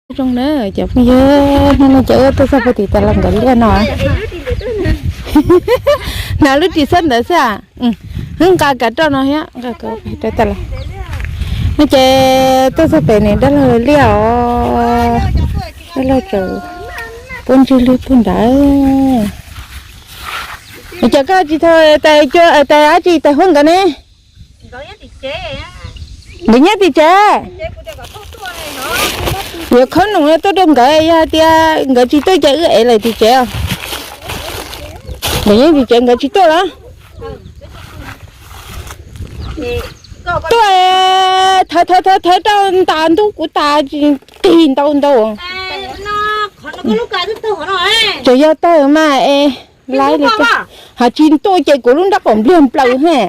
Zoo na cov phooj ywg, hnub no ces wb tuaj txog puag tim tas los nkawd liaj no. Hnav lub ris xab ntawd xwb. Hwb, nqa kav roj no thiab, nqa kav roj tas los. No ces tuaj txog pem nws dab laug liaj os. Dab laug tseem pub ntsej lwg puag nrad. Ces koj tsis tau tais cua tais dab tsi tais huab nkawd ne? Nkawd nyob tim tsev. Yuav khob noom tuaj rau nkawd, yog hais tias nkawd tsis tuaj ces wb ev lawm tim tsev os. Nkawd nyob tim tsev nkawd tsis tuaj los? Tuaj, thawv thawv thawv thawv rau ntas ntub kuv tas, qig ntau ntau. Tseem yog tawg mas es laib li. Hos tsis tuaj ces kuv lub nrab qaum npliag nplaws he.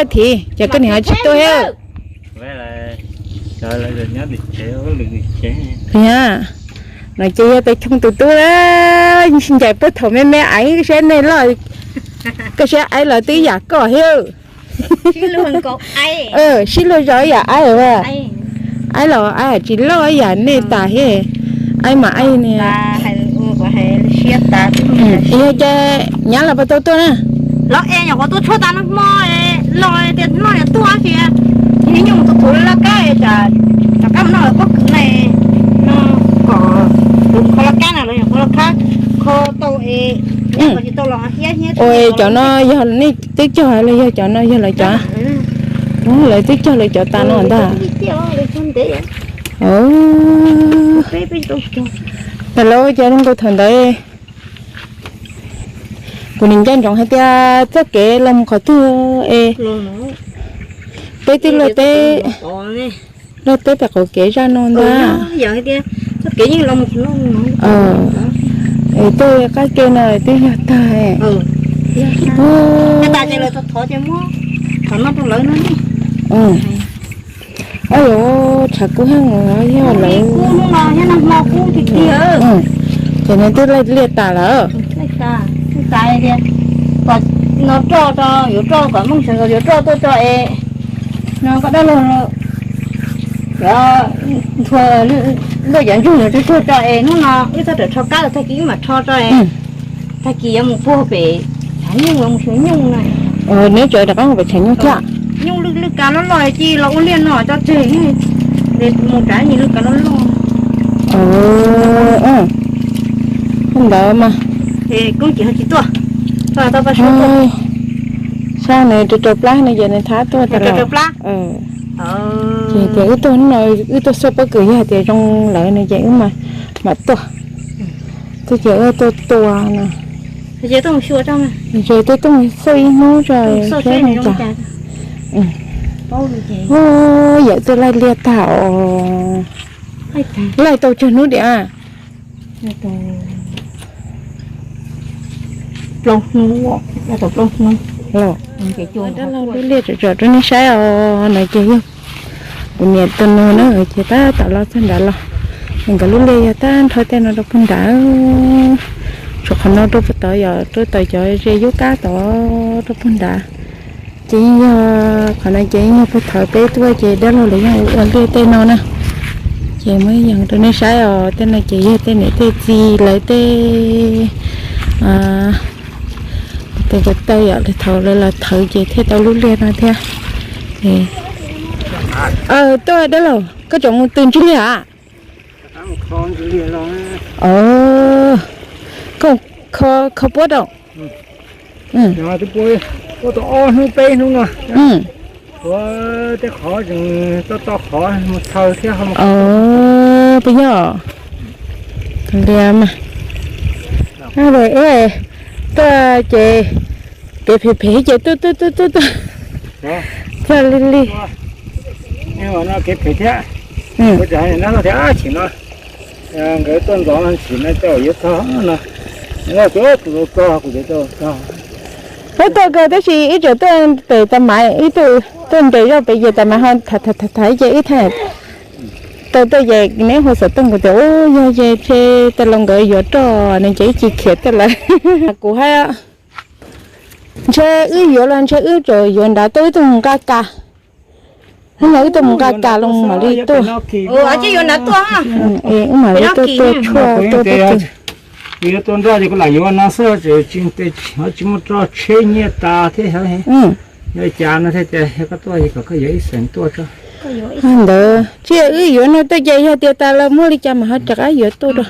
Thiv, ces koj niam ho tsis tuaj thiab. No ces yog tais Choo tus tub, ncaim puag thaum me me aiv seb nej loj, koj seb aiv los twb yam koj thiab. Sib luag zog yam aiv, aiv los aiv tsis loj yam nej tas thiab. Aiv mas aiv ne. Yog ces nyab los puas tau tuaj na? Los es nyuam qhuav tuaj tshuab tas nag hmo los tias noj yog tuaj tias ib nyuag mus tus thuv laj kab, rov qab mus noj lawv pob kws na, no kom tus kho laj kab na, lawv nyuam qhuav laj kab kho tau es, tsis tau los iab thiab. Ua cov no yog nej twb cog los yog cov no yog lawv cov? Lawv twb cog lawv cov tas no ntag. Ntawm lawv cov zoo nkaus thaum ntawd. Kuv nim nco ntsoov hais tias txoj kev los mus qhov twg es peb twb luaj teb, luaj teb pem qaum kev zaj no ntag. Es tej qab ke no twb yog tag. Ab yuav tshav kub heev yog lawv. Ces nws twb laij liaj tas lawm. No roj, yuav roj kom Hmoob sawv nkaus yuav roj tuaj tso es, no koj dab laug, cov nthua luaj cov ntsug yuav tuaj tso es hnub no wb txhob rawm rho kab los tag kis wb mam rho tso es, tag kis yuav mus puag pem tshav nyuj, mus xyuas nyuj na. Neb tseem rov qab mus pem tshav nyuj thiab? Nyuj lwj lwj kav loj loj cia los ua liaj no tso tseg, mus nrad nim lwj kav loj loj. Ntawd mas, koob ces ho tsis tuaj, sab nws rau rau plab no ces nws thab tuaj tas los. Ces tias wb tuaj hnub no, wb tuaj xauj pob kws, yog tias zoo lawm no ces wb mam tuaj. Twb ces wb tuaj tua no. Ces twb tuaj xauj ib hnub tso, seb zoo cas. Yawm twb laij liaj tag os. Laij tau tsawg hnub diam? Los, dab laug lub liaj tsom tsom rau nej saib os, no ces yog kuv niam tus nus na, ces tab tom los txog nrad los. Nkawd lub liaj yog tag nrho tej no rau puag nrad, tshuav qhov no rau puag tod, yog rau tom cov ze yub kab tod rau puag nrad. Ces yeej yog qhov no ces yeej yog puag thaum peb tuaj ces dab laug lawv yeej ua liaj tej no na. Ces muab yees rau nej saib os, tej no ces yog tej niam tej txiv lawv tej, tej ko taw yom, thaum lawv los thawv ces thiaj tau lub liaj no thiab. Tuaj dab laug, koj tseem mus tws ntswg liaj a? Koj kho puab rau. Puab tau ob hnub peb hnub no. Puab tej qhov tseem tau tau qhov mus txhaws thiab ho. Puas yog? Lias mas, tuaj ces kev phem phem ces tuaj tuaj tuaj tuaj tuaj txog li li. No kev phem thiab. Kuv tseem hais nab no tias ab tshim no nkawd tuaj ntxov tshim no coj yuav txog no. Tus txog kuv tseem tau txog. Wb tuaj kawg tab sis wb tseem tuaj pem tas maiv, wb tuaj nres zoj pem ces tas maiv ho tham tham tham ces wb tham tau tuaj ces neb hu xov tooj kuv tias ub yog ces ntshe tas los nkawd yuav roj no ces wb cia khiav tuaj lawm. Kuv hais ntshe wb yuav los ntshe wb tseem yuav nrad tuaj wb tuaj mus nqa kas. Hnub no wb tuaj mus nqa kas los mam li tuaj. Wb mam li tuaj tua tshuaj tua peb tus. Yuav tua nroj ces kuv lam yuav no xwb, tsis muaj roj tsheb nyiaj tas thiab. Yog cas no thiaj tias koj tuaj kom koj yuav ib xeem tuaj tso. Ntawd tsis yog wb yuav no tuaj ces yog tias tas los muaj li cas mas ho rov qab yuav tuaj rau.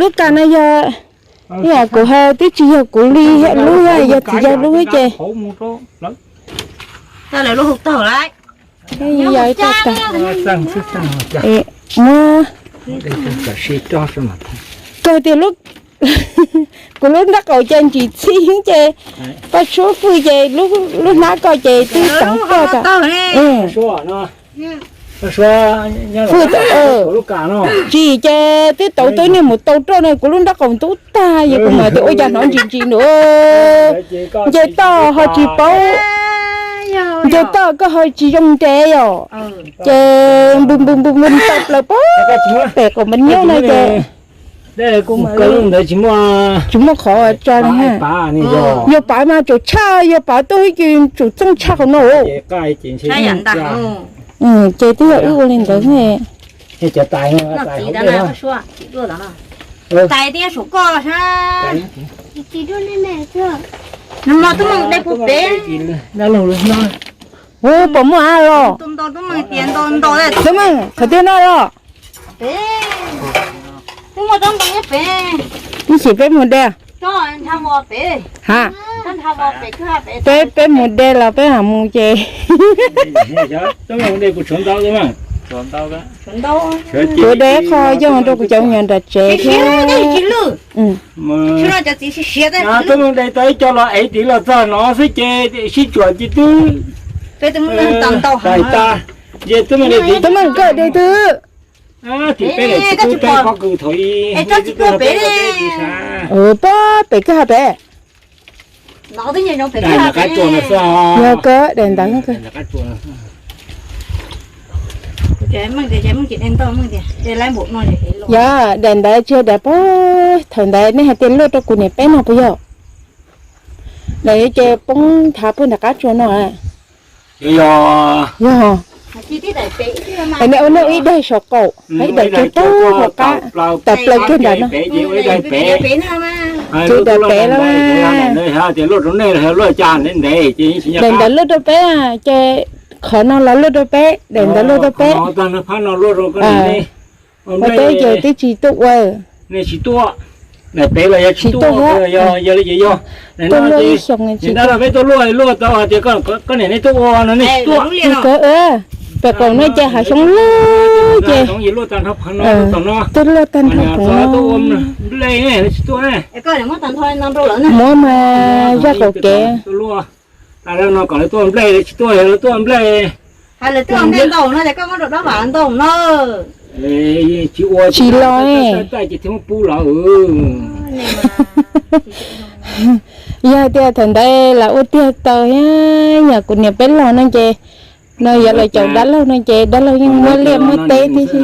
Lub kas no yog, kuv hais twb tsis yog kuv li lub, yog txiv yawg lub ces. Muab, kawg tias kuv lub nraub qaum ces ntsim txhib ces, koj tshuab fwj ces lub hnab koj ces twb teev tuaj tas. Fwj, tsim ces twb tau twb niag mus tau roj no kuv lub nraub qaum ntub tag, yog kuv mam tias ua cas hnov ntsim ntsim nws, nce toj ho tsis paub, nce toj koj ho tsis zoo nres yom, ces npw npw npw npw tau plaws pem qaum npab nyob no ces. Tsis muaj qhov tso li. Yog pav mas tsum tshaj, yog pav tuaj ib ce tsum txeej tshaj qhov no. Ces twb yog wb ua li ntawd ne. Ub, puas muaj av los? Tub Meej, qhov twg no los? Ib chim peb mus de. Ha, peb, peb mus de los peb mam mus ces. Kuv de qho yooj rau kuv cov me nyuam nram tsev thiab. Tub Meej de tau ib co los ev tid los txog no xwb ces sib cuam ces twb tais tas. Ces Tub Meej de, Tub Meej koj de twg? Tim peb lawm tsis pub peb pob kws thaum ib. Pob pem kwj ha pem. Daim nram qab tsuas no xwb. Yog kawg, daim ntawd. Yog daim ntawd tsis yog daim pob thaum ntawd nej hais tias luaj rau kuv niam peb no puas yog? Daim ces poob nthav puag nram qab tsuas no. Yog, yog. Nej ua nej ib daim saum qaum, ib daim kiag puag hauv qab, tawm plaws kiag nram no. Ces daim pem los, daim ntawd luaj rau peb, ces qhov no los luaj rau peb, daim ntawd luaj rau peb. Ua teb ces twb tsis tuaj ua. Tsis tuaj, tuaj luaj ib xyoos. Peb tuaj luaj, luaj tau tias koj niam nej tuaj ua no nej tsis tuaj. Pem qaum no ces hav xyoob lug ces tuaj luaj tag nrho pem no. Muab mas zaj qaum kev. Tas no kom lawv tuaj nplej, lawv tsis tuaj, lawv tuaj nplej. Tsis los. Yog tias thaum ntawd lawv ua tiag tau thiab, yog kuv niam peb los no ces, no yog lawv cov dab laug no ces dab laug yeej muab liaj muab teb tib si.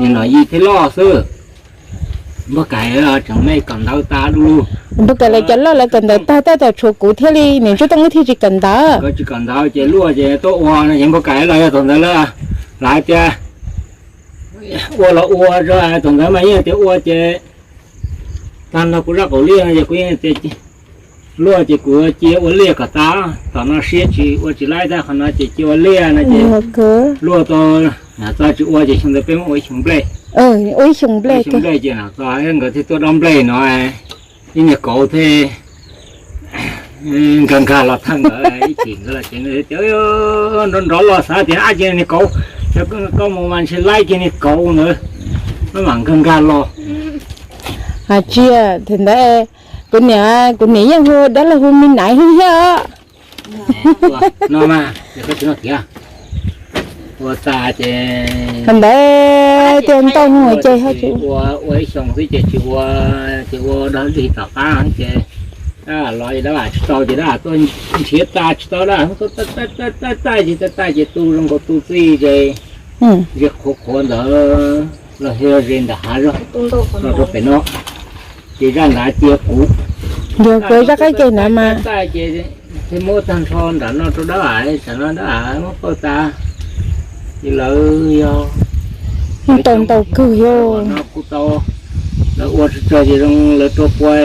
Nim no yig thiab loj xwb. Npawg Kais tseem me kawm ntawv tas du lug. Npawg Kais lawv cov loj lawv kawm ntawv tag tab tom tshuav kuv thiaj li niam Ntsuab Tooj wb thiaj tsis kawm ntawv. Nkawd tsis kawm ntawv ces luaj ces tuaj ua no ces Npawg Kais los yog thaum ntawd lawv hais tias ua los ua, thaum ntawd mas yeej tias ua ces tag nrho kuv zaj qaum liaj no ces kuv yeej tias luaj ces kuv cia ua liaj kom tas, tom no siab tsis ua tsis laib tab qhov no ces cia ua liaj no ces luaj tau. Txog tsis ua ces xyoo ntawd peb muab ua ib xyoo nplej. Ua ib xyoo nplej ces nkawd thiaj tuaj dob nplej no. Ib niag kauv thiab nkag nkag los thawj nkawd ib chim nkawd los ces nrov nrov los xav tias ab ces niag kauv, koj mus mas ntshe laib kiag niag kauv ntawd, maj mam nkag nkag los. Hais tsis, thaum ntawd kuv niam, kuv niam yeej hu dab laug hu me naiv thiab. No mas, ua tas ces thaum ntawd tias ntau mus ces ua, ua ib xyoos xwb ces tsis ua, ces ua dog dig tom qab ces dab los dab vam tsis tau ces dab tuaj nrhiav tas tsis tau dab, taij taij ces tu zoo nkaus tu txij ces ze qhuav qhuav ntawd los ze ntawm hav zoov los rau pem no. Ces zaj ntawd cia kuv, yog kuv zaj qab ke ntawd mas taij ces Thiab muab tag nrho nram no rau dab av, tam no dab av muab pauj tas, ces lawv yog tau ntau kawg yog no kuj tau, lawv ua tsawg tsawg ces zoo lawv rau pua,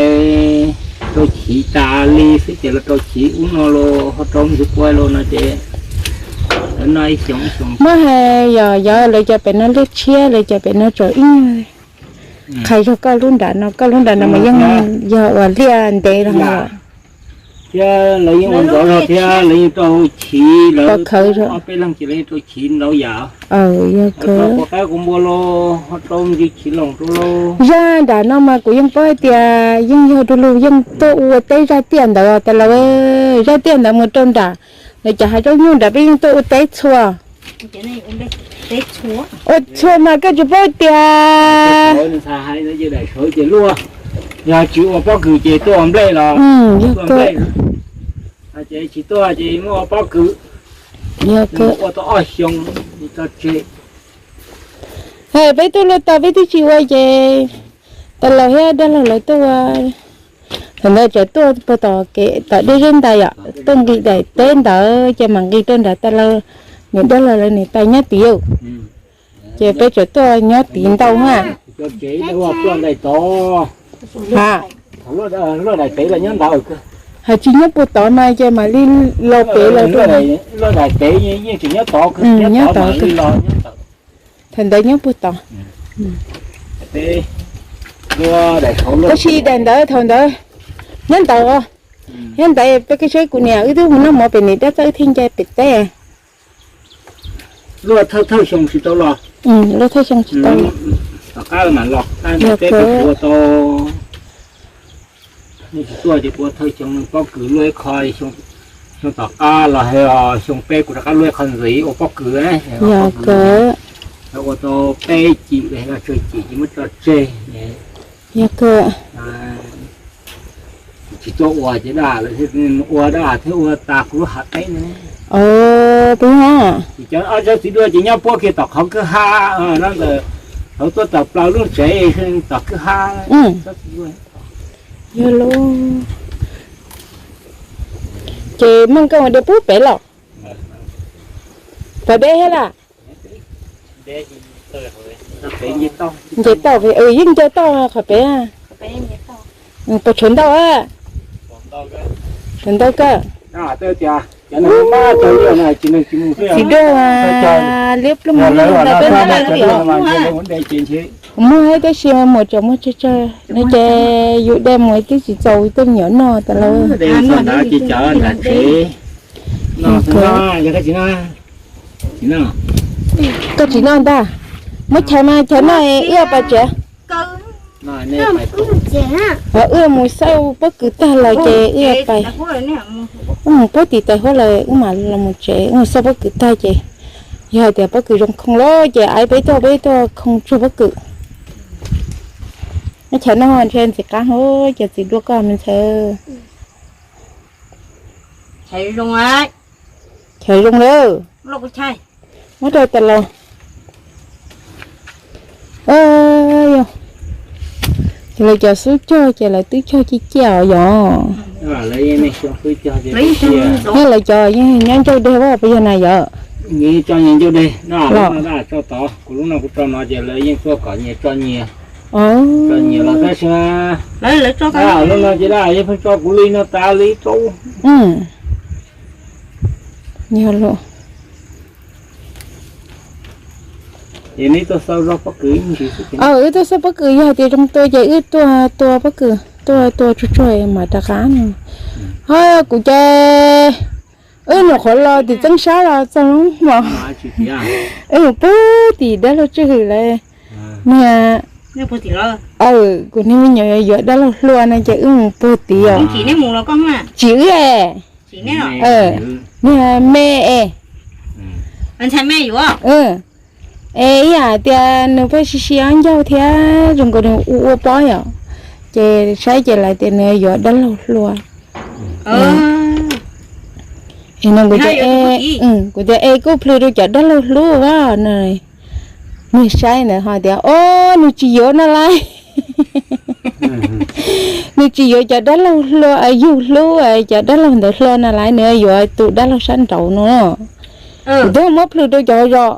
rau chiv tas li xwb ces lawv rau chiv ub no los ho rau ntxiv pua los no ces lawv noj ib xyoo ib xyoo. Muab hais yog yog lawv cov pem no liaj tshiab, lawv cov pem no tsaus ib nyuag. Qhia zog koj lub nram no, koj lub nram no mas yeej yog uas liaj ntev los thiab lawv yeej ua ntxov zog thiab lawv yeej rau chiv, lawv ob peb leeg ces lawv yeej rau chiv ntau yam. Yog kawg. Quav qaib quav npua los ho rau ntxiv chiv loos rau lauj. Zaj nram no mas kuv yeej paub hais tias yeej yog du lug yeej tuaj ua teb zaj tiaj ntawd tas lawm. Zaj tiaj ntawd mus rau nram lawv cov hav zaub nyuj nram peb yeej tuaj ua teb txhua. Ua txhua mas koj tsis paub tias. Yog tsis ua pob kws ces tuaj ua nplej los, yog kawg, ces tsis tuaj ces muab ua pob kws, yog kawg, ua tau ob xyoo tso tseg. Peb tuaj luaj tog peb twb tsis ua ces tas laus thiab dab laug lawv tuaj ua. Thaum ntawd tseem tuaj puag tom kev tom dej zeb ntais yom, tuaj nqis daim teb ntawd ces mam nqis rau nram tas laus, niam dab laug lawv niam tais nyob tid. Ces peb tseem tuaj nyob tid ntau na. Ha, hais tsis nyob puag tod mas ces mam li los pem los rau. Nyob tod. Thaum ntawd nyob puag tod. Tab sis daim ntawd thaum ntawd nyob ntawd, nyob ntawd peb koj saib kuv niam wb twb mus noj mov pem niam dab txawj wb thiaj nce pem teb. Luaj thawj xyoo tsis tau los. Luaj thawj xyoo tsis tau los. Tom qab mam los, peb ua tau, nej tsis tuaj ces ua thawj xyoo pob kws luaj ib qho, xyoo tom qab los xyoo peb kuv rov qab luaj ib qho ntxiv ua pob kws. Yog kawg. Ua tau peb cim los tsawg cim ces muab tso tseg. Yog kawg. Tsis tuaj ua ces dab ua dab thiab ua tas kuv lub hav teb no. Peb ha, ces cov ob tsob txiv dua ces nyob puab kiag tom qhov kwj ha no ntawd, hauv tuaj tawm plaws lub tsev tom kwj ha. Yog lauj. Ces Meej koj ua dej pub pem los? Pom dej thiab las? Nce toj, yeej nce toj qhov pem. Puas tshuav ntau? Tshuav ntau kawg. Txiv duaj liab ploog ntawd peb ntawd. Kuv muag tab sis muag tseem muag tsawg tsawg no ces yus de mus twb tsis txaus tej me nyuam noj tas lawm. Koj tsis noj ntag. Muab chaw mas chaw noj ib pais tsev. Wb mus xauj pob kws tag los ces wb pais. Wb mus puag tim tais huab lawm wb mam los mus tsev, wb mus xauj pob kws tag ces yog hais tias pob kws zoo khoo lawm ces peb tuaj peb tuaj khoo tsuag pob kws. Muab chaw noj ntshe ntxim qab hos ces txiv duaj koj me ntxhais. Chaw zoo lawm. Muab rau tas los. Yog, ces lawv cov xub cog ces lawv twb cog ciaj ciaj os yog. Yog lawv cov yeej nyob ncauj deg as puas yog na yog? Los, kuv lub no kuv rau no ces lawv yeej tuaj kom nyias tso nyias. Tso nyias los tab sis mas lub no ces dab yeej pheej tso kuv li no tas li rau. Yog los. Wb tuaj xauj pob kws yog hais tias zoo tua ces wb tuaj tua pob kws, tuaj tua tsuag tsuag mam rov qab no. Ho kuv ces wb nyuam qhuav los tim Txeeb Sab los txog lub hmo, wb mus puag tim dab laug Tswj Hwm lawv niag, kuv niag me nyuam yuav dab laug Hlua no ces wb mus puag tid os. Tsim wb, niag me es, es ib yam tias nws pheej sib sib ob ncaug thiab zoo nkaus nws ua ua pob yom, ces saib ces lawv tias nws yuav dab laug Hlua. Es no kuv tias, kuv tias es kuj plhws rau cov dab laug Hlub as no. Nws saib ntawd ho tias o, nws tsis yuav no lauj. nws tsis yuav cov dab laug yug hlub, cov dab laug ntawd hlo no lawm, nws yuav tus dab laug sab nraud no. Kuv twb muab plhws rau cov zos,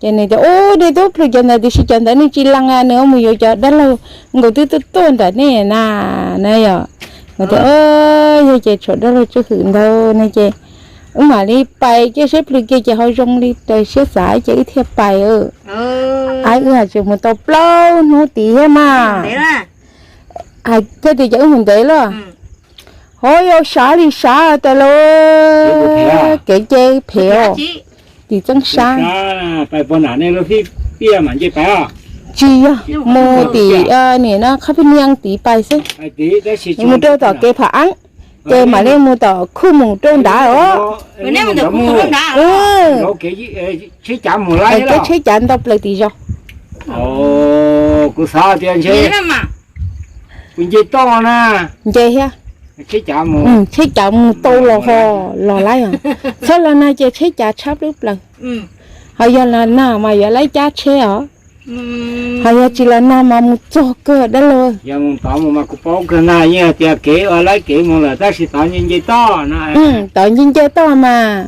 ces nws tias, Ub, nej twb plhws cov ntawd tiam sis cov ntawd nej tsis lees, nws mus yuav cov dab laug nkaus twb tuaj tuaj ntawm nej na, na yom. Kuv tias, Yog ces tshuav dab laug tswj hwm ntawd no ces wb mam li pais kiag saib plhws kiag ces ho zoo li raws siab xav ces wb thiaj pais. Wb hais tias mus tau plaub hnub tid thiab mas, hais thiaj tias ces wb mus ntev lawm. Ho yog sab li sab tas los, kev nce phem os, tim txeeb sab. Tsis yog, mus tim nim no qhov pheej niaj tid pais xwb, mus rau tom kev phav eeb, ces mam li mus tom khuj mus rau nrad os. Kev tsheb cav ntau plaws tim zos. Nce thiab, tsheb cav mus tau los ho los lawm os. Txhob los nag ces tsheb cav tshab plab plaws. Ho yog los nag mas yuav laib cab tsheb os. Ho yog tsis los nag mas mus txog kawg dab laug. Tod nce nce toj mas.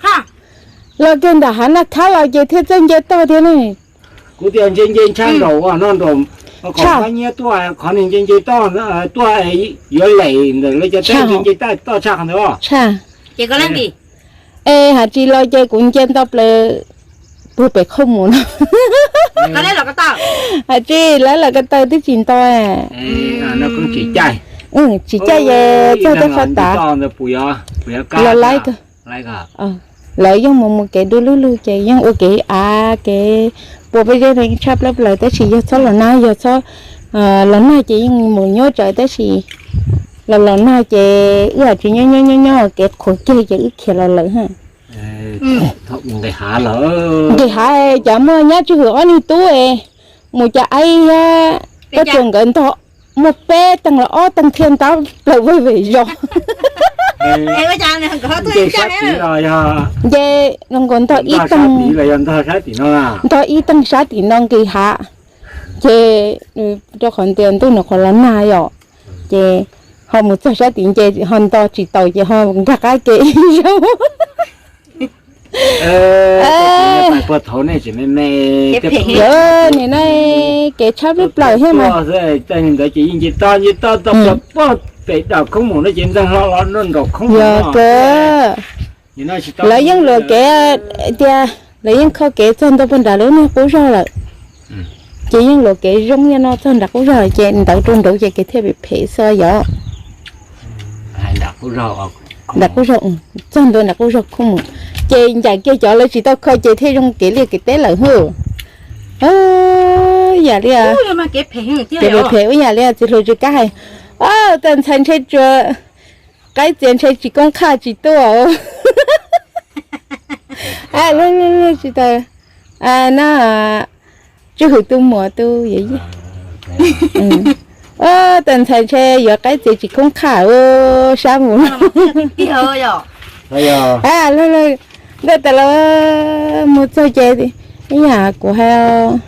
Tshab, los kiag ntawm hav Naj Khab los ces thiaj txawj nce toj thiab ne. Kuv tias nce nce tshaj nraum no nraum, qhov nyiab tuaj, qhov nws nce nce toj tuaj yuav lem ntawm lawv cov teb, nce nce toj tshaj qhov ntawd. Tshaj. Es hais tsis los ces kuv nce nto plaws puag pem qhov mus no. Hais tsis lawv lawv ko taw twb tsis nto. Tsis caij ces txog tej qhov tas los laib kawg. Lawv yeej mus mus kev du lug lug ces yeej ua kev av kev puas peb zeb tshaj plab plaws tab sis yog txhob los nag, yog txhob los nag ces yeej mus nyuaj tsawv tab sis los los nag ces wb hais tsis nyob nyob nyob nyob kev qhuav kiag ces wb khiav los lawm. Nqis hav cov muaj Nyab Tswj Hwm ob niag tub es mus cov aib thiab Koj Tsuas nkawd ntog muaj peb teeg los ob teeg thiaj ntab plaws vej vem zos. Nce zoo nkaus ntog ib teeg, ntog ib teeg sab tim no nqis hav, ces rau qhov ntias ntuj nws qhuav los nag yom, ces ho mus txog sab tim nce ho nto tsis taus ces ho nkag qab kev ib zaug. Nim no kev tshab plab plaws thiab mas. Ntawd ces yeej nce toj nce toj toj plaws puag pem dam khoob mus no ces ntxeeg hlo los nraum khoob mus. Yog kawg. Lawv yeej luam kev tias lawv yeej kho kev txog ntua puag nram lub niag qub zog lawm, ces yeej luam kev zoo li no txog nram qub zog lawm ces ntawd rau nraud ces kev thiaj phem phem xwb yom. Nram qub zog, txog ntua nram qub zog khoob mus, ces ncaim kiag cov lawv tsis tau kho ces thiaj zoo kev liaj kev teb lawm hwb. Yam li, kev phem ua yam li txiv hluas Tsis Kab hais, tawm ntxhais ntshe tsuas qaib txias ntshe tsis koob qhaj tsis tuaj. Tsis tawm, na, Tswj Hwm tus muam tus yawm yij. Tawm ntxhais ntshe yuav qaib txias tsis koob qhaj sab mus. Ntawm tas los mus txog ces ib yam kuv hais,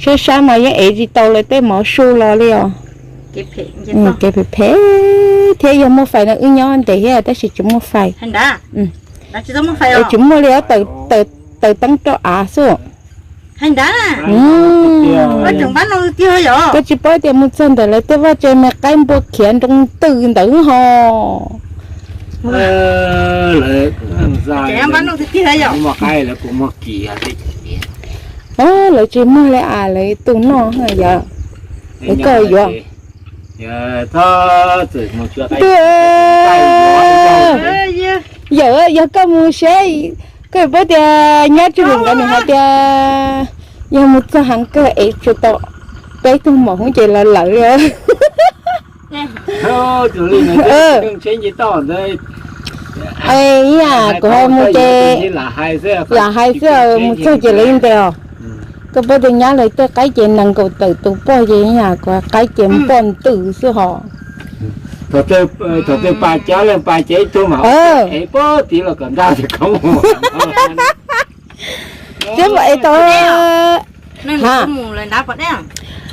sab sab mas yeej ev tsis tau lawv tej mov su los li os. Kev phem phem thiab yog muaj fais no wb nyob ntev thiab tab sis tsis muaj fais. Tsis muaj li os, taws teeb rau av xwb. Koj tsis paub tias mus txog ntawm lawv tej vaj tse me qaib npua khiav nroo ntws ntawd ho. Lawv tsis muag li as, lawv tus noj yog, koj yuav. Yawm, yog koj mus seb, koj paub tias nyob Tswj Hwm nkawd nws hais tias yog mus txog heev kawg es tsuas tau peb tug maum hub ces los lawm li. Ib yam kuv hais mus ces lam hais xwb, mus txog ces lawv yeej ntes os. Koj paub tias nyab lawv tej qaib ces nees nkaum tawm tus poj ces ib yam kuv hais qaib ces poj ntws xwb hos. Thaum twg pas cov leej pas ces ib tug mas ev pab tid los kom nrag tias koob. Tsis muaj ev tau, Ha,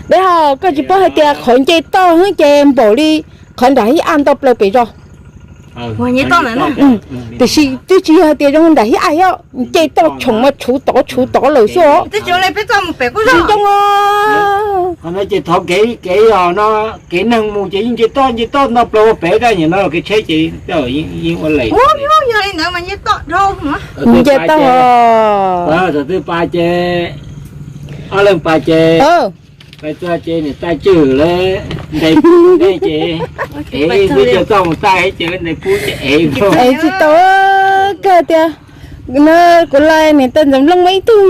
dab hau, koj tsis paub hais tias qhov nce toj xwb ces npaum li qhov nram hib a nto plaws pem zos. Tiam sis twb tsis yog hais tias zoo nram hib a thiab, nce toj tshoom mas tshuv tod tshuv tod lawm xwb os. Zoo os. Kev neeg mus ces yeej nce toj nce toj nto plaws ua pem, tab nim no kev tsheb ces yeej ua les. Nce toj. Thaum twg pa ces, ob leeg pa ces, pais txog ces niam tais cwm lawm, ntes pub nej ces, ev twb cov txoj mus tais ces ntes pub ces ev. Ev tsis tau, kawg tias, no kuv laus niam tais Ntxoov Nplooj muaj ib tug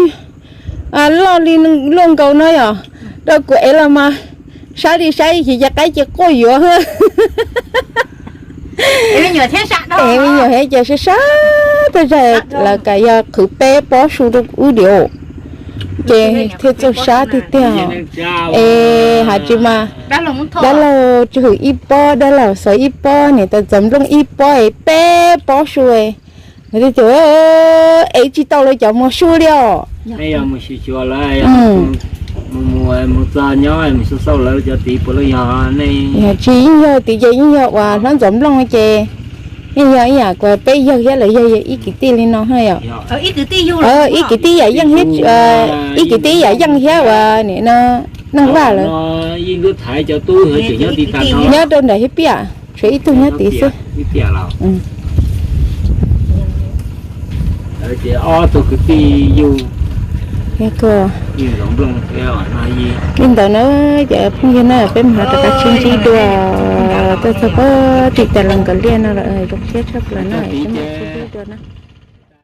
loj li luaj nkaus no yom, rau kuv ev los mas saib li saib ces qaib ces quaj yuav. Ev me nyuam thiab ces sab sab tag zais lawv kam yog qhwv peb pob su rau wb diam, ces thiaj txaus sab tiag tiag. Es has tsis mas dab laug Tswv Hwm ib pob, dab laug Xov ib pob, niam tais Ntxoov Nplooj ib pob es peb pob su. Lawv tias, ev tsis tau lawv cov muag su li os. Mus txog nyob mus xauj xauj lawv cov tid puas yog nej. Tsis yeej yog tid ces yeej yog uas hlob Ntxoov Nplooj ces yeej yog ib yam kuas peb yawg thiab lawv yawg yog ib kwv tij li no yom. Ib kwv tij yam yeej thiab, ib kwv tij yam yeej thiab uas nim no Neej Vaj lawm. Nyob rau nram Hiab Piam, tshuav ib tug nyob tid xwb. Li ntawd na, cov phooj ywg na, peb mam rov qab sib ntsib dua, tuaj txog pem tim tas los nkawd liaj no lawm, zoo siab tshaj plaws na, peb mam sib ntsib dua na.